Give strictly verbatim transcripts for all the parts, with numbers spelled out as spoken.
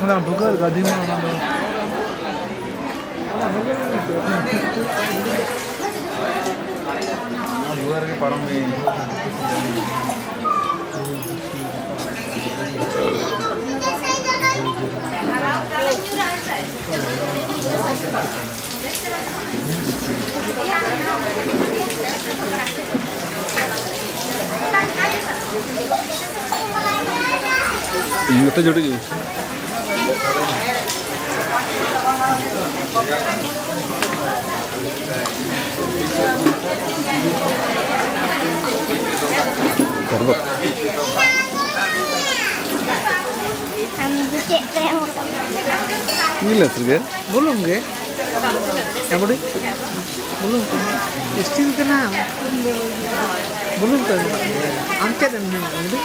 ᱚᱱᱟ ᱵᱷᱩᱜᱟᱹᱜ ᱜᱟᱹᱰᱤ ᱢᱟ ᱚᱱᱟ ᱫᱚ᱾ ᱚᱱᱟ ᱵᱷᱩᱜᱟᱹᱜ ᱨᱮᱜᱮ ᱯᱟᱨᱚᱢ ᱦᱩᱭ ᱮᱱᱟ᱾ ᱤᱧ ᱜᱟᱛᱮ ᱡᱩᱴᱤᱡ ᱜᱮ᱾ ᱥᱚᱨᱵᱚᱛ᱾ ᱟᱢ ᱫᱚ ᱪᱮᱫ ᱯᱮ ᱮᱢ ᱠᱟᱫᱟ? ᱜᱤᱞᱟᱹᱥ ᱨᱮᱜᱮ᱾ ᱵᱩᱞᱩᱝ ᱜᱮ᱾ ᱦᱮᱸ, ᱵᱩᱰᱤ? ᱵᱩᱞᱩᱝ ᱠᱟᱱᱟ᱾ ᱥᱴᱤᱞ ᱠᱟᱱᱟ᱾ ᱵᱩᱞᱩᱝ ᱠᱟᱱᱟ᱾ ᱟᱢ ᱪᱮᱫ ᱮᱢ ᱧᱟᱢᱟ, ᱵᱩᱰᱤ?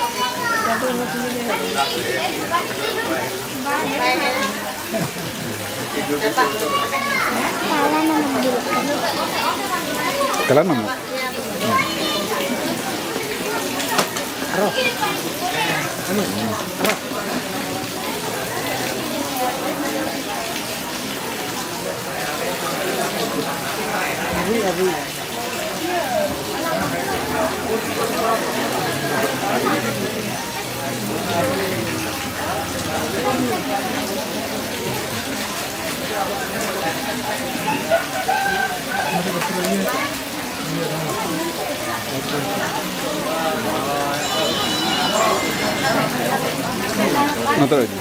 ᱠᱟᱞᱟ ᱱᱟᱢ᱾ ᱱᱚᱛᱮ ᱨᱮ ᱤᱫᱤ᱾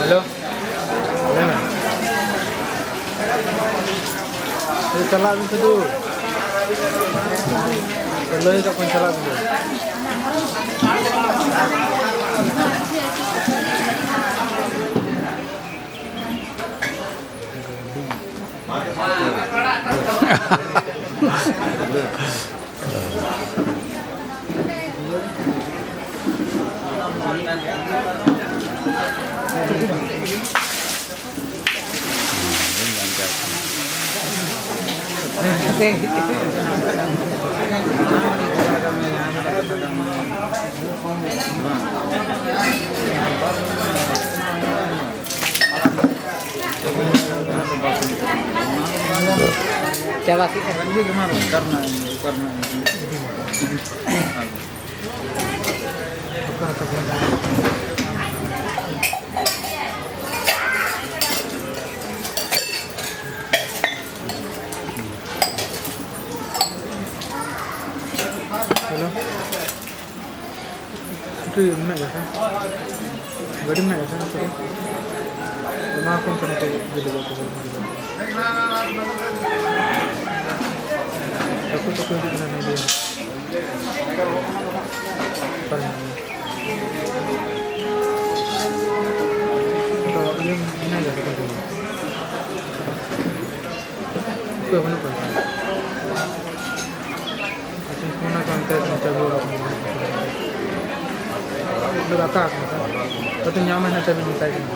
ᱦᱮᱞᱳ, ᱞᱟᱹᱭ ᱢᱮ᱾ ᱮ, ᱪᱟᱞᱟᱜ ᱵᱤᱱ ᱥᱩᱫᱷᱩ᱾ ᱞᱟᱹᱭ ᱫᱟᱠᱚ ᱪᱟᱞᱟᱜ ᱵᱤᱱ᱾ ᱪᱟᱵᱟ ᱠᱮᱫᱼᱟ᱾ ᱦᱮᱞᱳ᱾ ᱪᱷᱩᱴᱤ ᱢᱮᱱᱟᱜ ᱜᱮᱭᱟ ᱥᱮ? ᱜᱟᱹᱰᱤ ᱢᱮᱱᱟᱜ ᱜᱮᱭᱟ ᱥᱮ ᱱᱚᱛᱮ ᱨᱮ? ᱮᱢᱟ ᱠᱚ ᱠᱟᱱᱟ ᱠᱚ ᱜᱟᱹᱰᱤ ᱠᱚ, ᱜᱟᱹᱰᱤ ᱠᱚ᱾ ᱟᱠᱚ ᱛᱮᱠᱚ ᱦᱤᱡᱩᱜ ᱠᱟᱱᱟ ᱱᱚᱰᱮ᱾ ᱚᱠᱟᱨᱮ ᱢᱮᱱᱟᱜ ᱢᱮᱭᱟ? ᱟᱫᱚ ᱤᱭᱟᱹ ᱢᱮᱱᱟᱭ ᱜᱮᱭᱟ ᱥᱮ ᱠᱟᱹᱴᱤᱡ? ᱚᱠᱚᱭ ᱵᱟᱹᱱᱩᱜ ᱠᱚᱣᱟ? ᱟᱪᱪᱷᱟ, ᱯᱷᱳᱱ ᱟᱠᱚ ᱚᱱᱛᱮ, ᱪᱟᱹᱵᱤ ᱚᱲᱟᱜ ᱠᱷᱚᱱ ᱵᱟᱹᱱᱩᱜ ᱠᱚᱣᱟ᱾ ᱚᱸᱰᱮ ᱫᱚ ᱟᱠᱟ ᱟᱠᱟᱱᱟ ᱛᱚ? ᱦᱚᱭᱛᱳ ᱧᱟᱢ ᱮᱱᱟ ᱪᱟᱹᱵᱤ, ᱢᱮᱛᱟᱭ ᱠᱟᱱᱟ᱾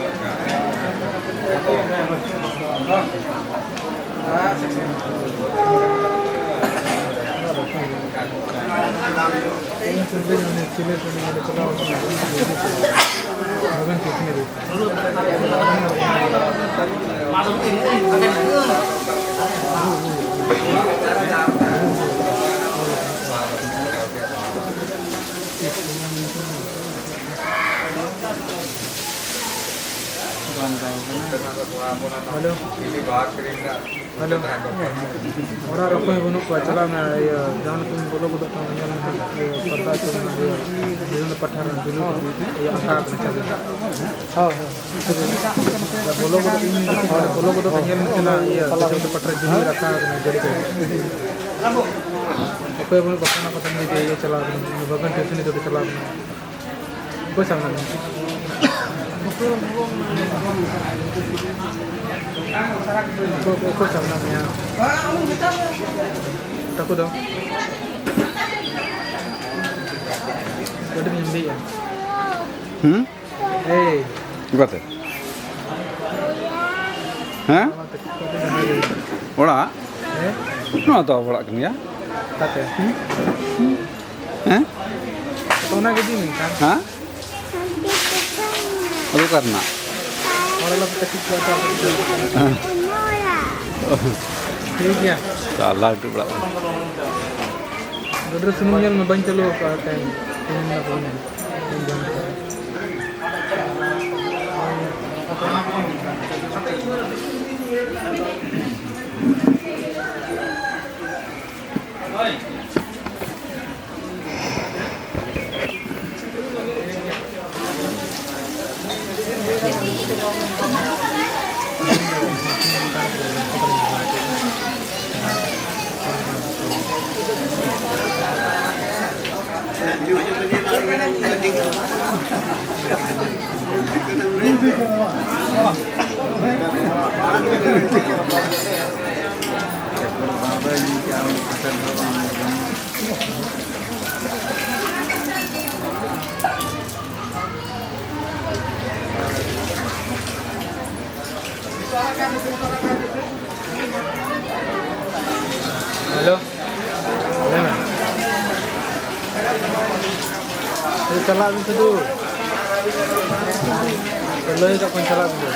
ᱦᱮᱞᱳ᱾ ᱦᱮᱞᱳ᱾ ᱚᱲᱟᱜ ᱨᱮ ᱚᱠᱚᱭ ᱦᱚᱸ ᱵᱟᱹᱱᱩᱜ ᱠᱚᱣᱟ, ᱪᱟᱞᱟᱜ ᱢᱮ, ᱤᱭᱟᱹ, ᱡᱟᱦᱟᱸ ᱛᱤᱱ ᱵᱚᱞᱚ ᱜᱚᱫᱚᱜ ᱠᱟᱱᱟ, ᱧᱮᱞ ᱢᱮ ᱦᱟᱸᱜ, ᱤᱭᱟᱹ, ᱯᱟᱛᱟ ᱟᱹᱛᱩ ᱨᱮᱱᱟᱜ, ᱤᱭᱟᱹ, ᱵᱤᱵᱷᱤᱱᱱᱚ ᱯᱟᱴᱷᱟ ᱨᱮᱱ ᱡᱩᱞᱩ ᱠᱚ, ᱤᱭᱟᱹ, ᱟᱸᱠᱟᱣ ᱠᱟᱱᱟ ᱪᱟᱹᱞᱩ᱾ ᱦᱳᱭ, ᱦᱳᱭ᱾ ᱵᱚᱞᱚ ᱜᱚᱫᱚᱜ, ᱵᱚᱞᱚ ᱜᱚᱫᱚᱜ ᱛᱮ ᱧᱮᱞ ᱢᱮᱥᱮ ᱱᱟᱜ, ᱤᱭᱟᱹ, ᱯᱟᱴᱷᱟ ᱨᱮ ᱡᱩᱞᱩ ᱨᱟᱠᱷᱟ ᱠᱟᱱᱟ, ᱡᱟᱹᱲᱤ ᱠᱟᱱᱟ᱾ ᱚᱠᱚᱭ ᱵᱟᱹᱱᱩᱜ ᱠᱚᱣᱟ, ᱚᱱᱟ ᱠᱚ ᱛᱟᱦᱮᱱ ᱜᱮ, ᱤᱭᱟᱹ, ᱪᱟᱞᱟᱣ ᱠᱟᱱᱟ, ᱵᱟᱜᱟᱱ ᱴᱤᱭᱩᱥᱚᱱᱤ ᱠᱚ ᱪᱟᱞᱟᱣ ᱠᱟᱱᱟ᱾ ᱚᱠᱚᱭ ᱥᱟᱢᱱᱟ ᱢᱮ? ᱚᱠᱚᱭ, ᱚᱠᱚᱭ ᱥᱟᱢᱱᱟ ᱢᱮᱭᱟ? ᱛᱟᱠᱚ ᱫᱚ? ᱟᱹᱰᱤ ᱫᱤᱱ ᱞᱟᱹᱭᱟ᱾ ᱦᱩᱸ? ᱮᱭ᱾ ᱚᱠᱟᱛᱮ? ᱦᱮᱸ? ᱚᱲᱟᱜ? ᱦᱮᱸ? ᱱᱚᱣᱟ ᱫᱚ ᱟᱵᱚ ᱚᱲᱟᱜ ᱠᱟᱱ ᱜᱮᱭᱟ᱾ ᱚᱠᱟᱛᱮ? ᱦᱮᱸ? ᱚᱱᱟ ᱜᱮ ᱤᱫᱤ ᱢᱮ ᱮᱱᱠᱷᱟᱱ᱾ ᱦᱮᱸ? ᱟᱫᱚ ᱚᱠᱟ ᱨᱮᱱᱟᱜ? ᱦᱚᱲ ᱟᱞᱚ ᱯᱮ ᱠᱟᱹᱴᱤᱡ ᱠᱚᱣᱟ ᱛᱚ᱾ ᱦᱮᱸ᱾ ᱴᱷᱤᱠ ᱜᱮᱭᱟ᱾ ᱪᱟᱞᱟᱣ ᱦᱚᱴᱚ ᱵᱟᱲᱟᱜ ᱠᱟᱱᱟ᱾ ᱜᱟᱹᱰᱤ ᱨᱮ ᱥᱩᱱᱩᱢ ᱧᱮᱞ ᱢᱮ, ᱵᱟᱹᱧ ᱪᱟᱹᱞᱩ ᱟᱠᱟᱫᱼᱟ, ᱛᱮᱦᱮᱧ ᱥᱩᱱᱩᱢ ᱫᱚ ᱵᱟᱹᱧ ᱧᱟᱢ ᱠᱟᱫᱟ᱾ ᱦᱮᱞᱳ, ᱞᱟᱹᱭ ᱢᱮ᱾ ᱪᱟᱞᱟᱜ ᱵᱤᱱ ᱥᱩᱫᱷᱩ᱾ ᱞᱟᱹᱭ ᱠᱟᱜ ᱠᱚᱣᱟᱧ, ᱪᱟᱞᱟᱜ ᱵᱤᱱ᱾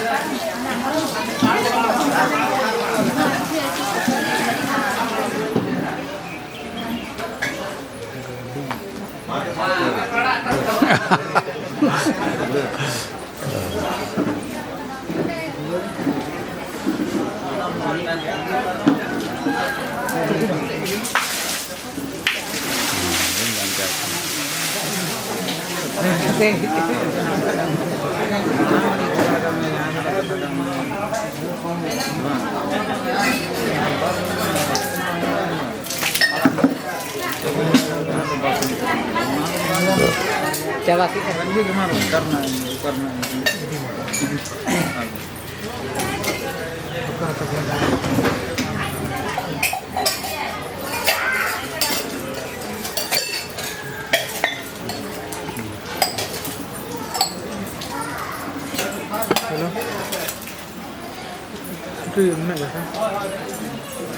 ᱪᱟᱵᱟ ᱠᱮᱫᱼᱟ᱾ ᱦᱮᱞᱳ᱾ ᱪᱷᱩᱴᱤ ᱢᱮᱱᱟᱜ ᱜᱮᱭᱟ ᱥᱮ?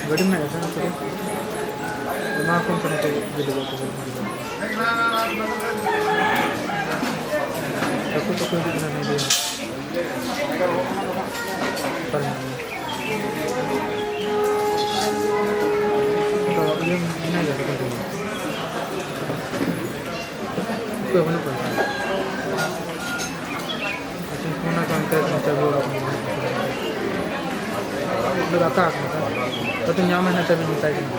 ᱜᱟᱹᱰᱤ ᱢᱮᱱᱟᱜ ᱜᱮᱭᱟ ᱥᱮ? ᱪᱷᱩᱴᱤ? ᱚᱱᱟ ᱠᱷᱚᱱ ᱛᱮ ᱱᱚᱛᱮ ᱜᱟᱹᱰᱤ ᱜᱚᱫ ᱠᱟᱛᱮ ᱜᱟᱹᱰᱤ ᱜᱚᱫ᱾ ᱛᱟᱠᱚ ᱛᱟᱠᱚ ᱦᱤᱡᱩᱜ ᱠᱟᱱᱟ ᱱᱚᱰᱮ᱾ ᱚᱠᱟᱨᱮ ᱢᱮᱱᱟᱜ ᱢᱮᱭᱟ? ᱟᱫᱚ ᱤᱭᱟᱹ ᱢᱮᱱᱟᱭ ᱜᱮᱭᱟ ᱫᱚᱠᱟᱱ ᱨᱮᱜᱮ᱾ ᱚᱠᱚᱭ ᱵᱟᱹᱱᱩᱜ ᱠᱚᱣᱟ? ᱟᱪᱪᱷᱟ, ᱯᱷᱳᱱ ᱟᱠᱚ ᱚᱱᱛᱮ ᱪᱟᱹᱵᱤ ᱚᱲᱟᱜ ᱠᱷᱚᱱ᱾ ᱩᱱᱤ ᱫᱚ ᱟᱠᱟ ᱟᱠᱟᱱᱟ? ᱦᱚᱭᱛᱳ ᱧᱟᱢᱟᱭ ᱦᱟᱸᱜ, ᱪᱟᱹᱵᱤ ᱢᱮᱛᱟᱭ ᱠᱟᱱᱟ᱾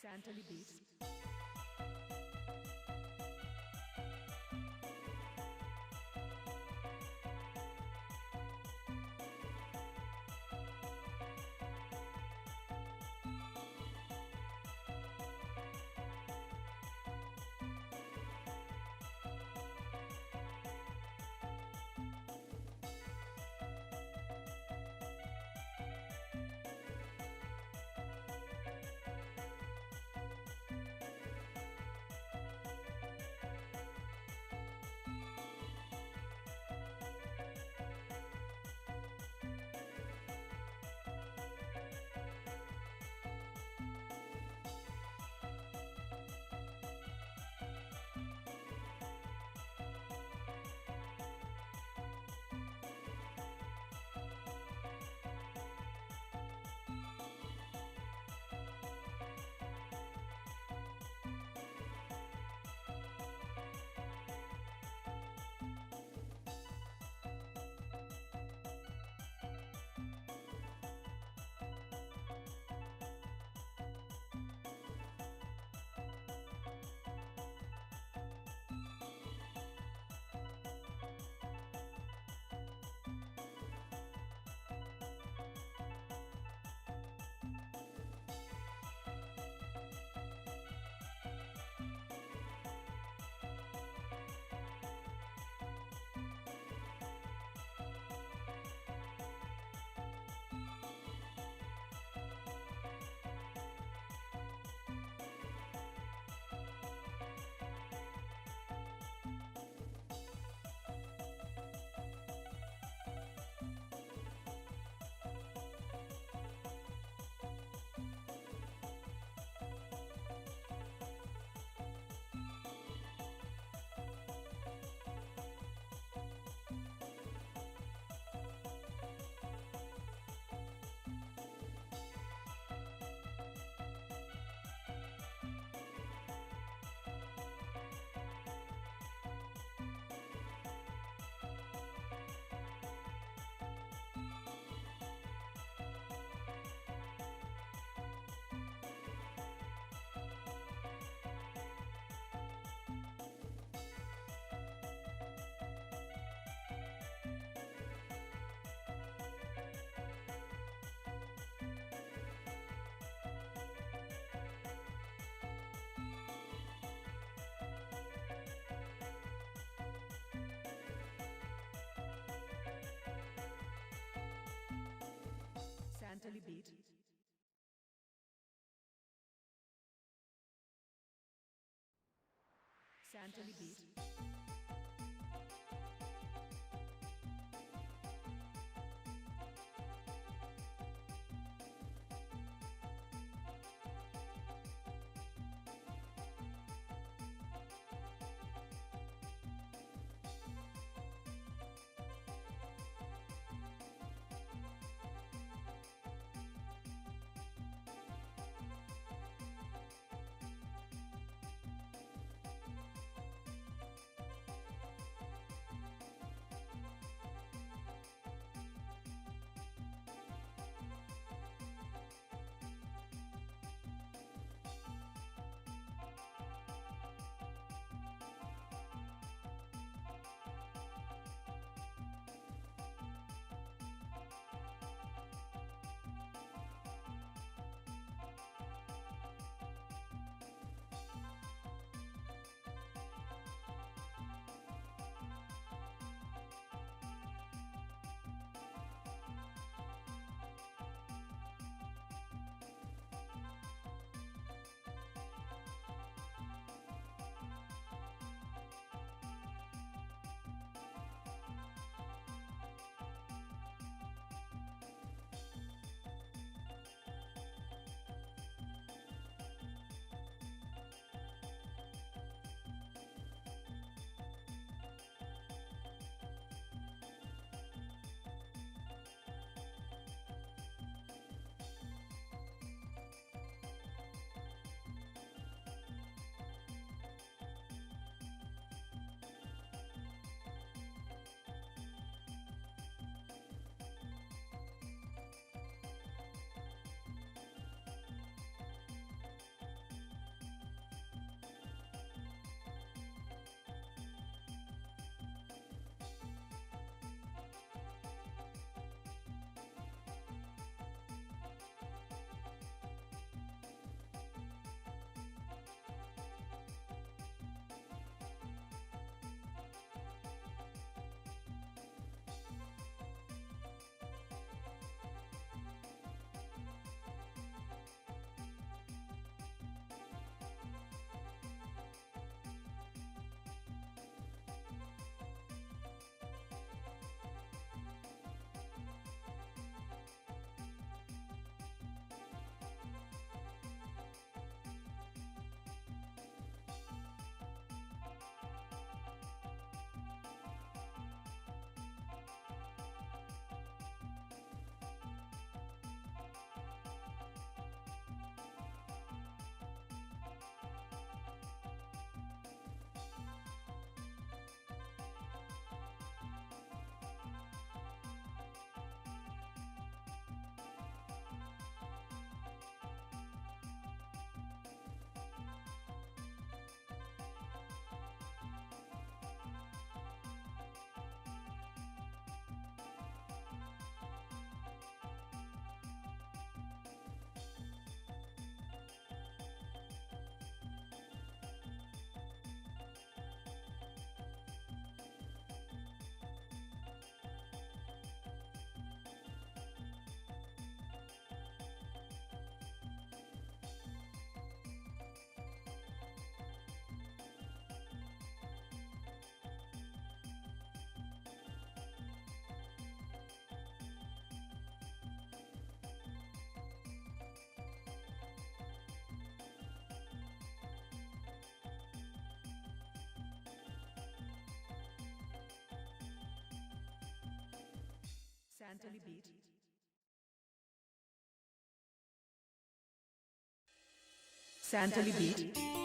Santali Beats. Beat. Santali Beat. Santali Beat.